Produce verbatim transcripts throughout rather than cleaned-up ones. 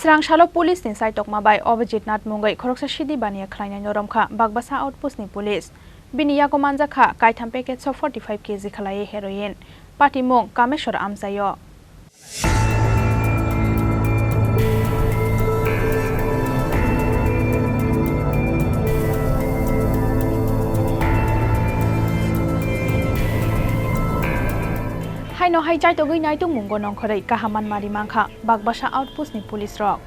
Srangsalo police ni saitokma bai Abhijit Nath mungwi khoroksa sidi baniya khlainai noromkha Bagbasa outpost ni police. Bini yago manjakha kaitham package o forty five K G khlaiwi heroin. Patimung Kameshwar amchaio. Haino hai chaitogwi naitungmungo nongkhorwi kaham manmari mankha Bagbasa outpost ni police rok.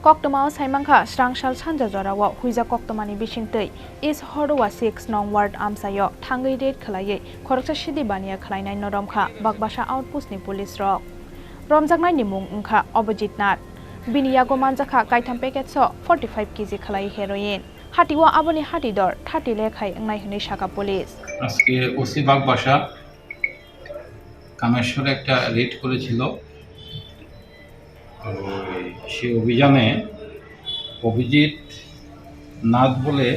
Koktwmao saimankha, Srangsal sanja jorao huijak koktwmani bisingtwi East Horua six nong ward amchaio thangwi raid khlaiwi khoroksa sidi baniya khlainai noromkha Bagbasa outpost ni police rok. Romjaknaini mung wngkha Abhijit Nath. Bini yago manjakha kaitham package o forty five K G khlai heroin. Hatio aboni hati dor thirty lakh hai wngnai hwnwi sakha police. আজকে ওসি বাগবাসা কামেশ্বরে একটা রেড করেছিল। তো সেই অভিযানে অভিজিৎ নাথ বলে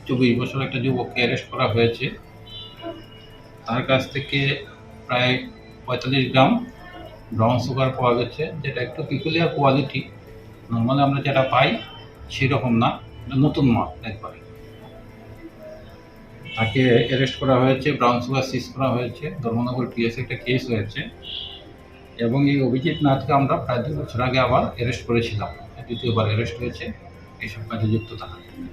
চব্বিশ বছর একটা যুবককে অ্যারেস্ট করা হয়েছে। তার কাছ থেকে প্রায় পঁয়তাল্লিশ গ্রাম ব্রাউন সুগার পাওয়া গেছে, যেটা একটু পিকুলিয়ার কোয়ালিটি। নর্মালি আমরা যেটা পাই সেরকম না, এটা নতুন মাল একবারে। তাকে অ্যারেস্ট করা হয়েছে, ব্রাউন সুগার সিজ করা হয়েছে, ধর্মনগর পিএসএ একটা কেস হয়েছে। এবং এই অভিজিৎ নাথকে আমরা প্রায় দুই বছর আগে আবার অ্যারেস্ট করেছিলাম। দ্বিতীয়বার অ্যারেস্ট হয়েছে এইসব কাজে যুক্ত থাকার জন্য।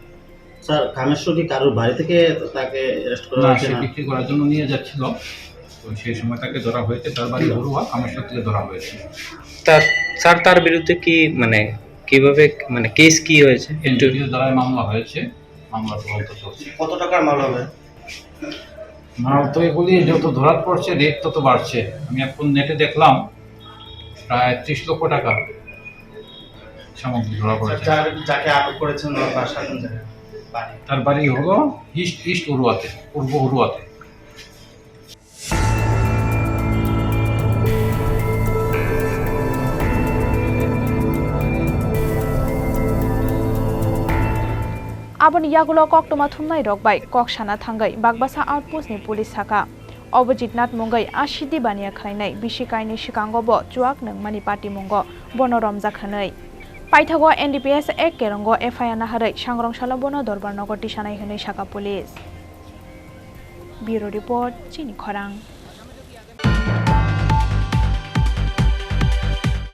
স্যার, কামেশ্বর কি কারোর বাড়ি থেকে তাকে অ্যারেস্ট করা না, হয়েছে? সে না, বিক্রি করার জন্য নিয়ে যাচ্ছিল। তো সেই সময় তাকে ধরা হয়েছে, তার বাড়ি ঘরোয়া, কামেশ্বর থেকে ধরা হয়েছে। তার, স্যার, তার বিরুদ্ধে কি, মানে, কিভাবে, মানে, কেস কি হয়েছে? একটু এনডিপিএস ধারায় মামলা হয়েছে, মামলা তদন্ত চলছে। কত টাকার মাল হবে? মাল তো এগুলি যত ধরা পড়ছে, রেট তত বাড়ছে। আমি এখন নেটে দেখলাম, প্রায় ত্রিশ লক্ষ টাকা সামগ্রী ধরা পড়েছে। যার, যাকে আটক করেছেন, ওনার বাসা কোন জায়গায়? বাড়ি? তার বাড়ি হলো ইস্ট, ইস্ট অরুয়াতে, পূর্ব অরুয়াতে। Aboni yagulo koktwma thumnai rok bai kok sana thangwi Bagbasa outpost ni police sakha, Abhijit Nath mungwi a sidi baniya khlainai bisi kainwi swkango bo chuak nungmani patimungo bono romjak hwnwi. Paithago N D P S ek kerongo F I R naharwi sangrong salo bono dorbar nogo tisanai hwnwi sakha police. Bureau report, Chini Khorang.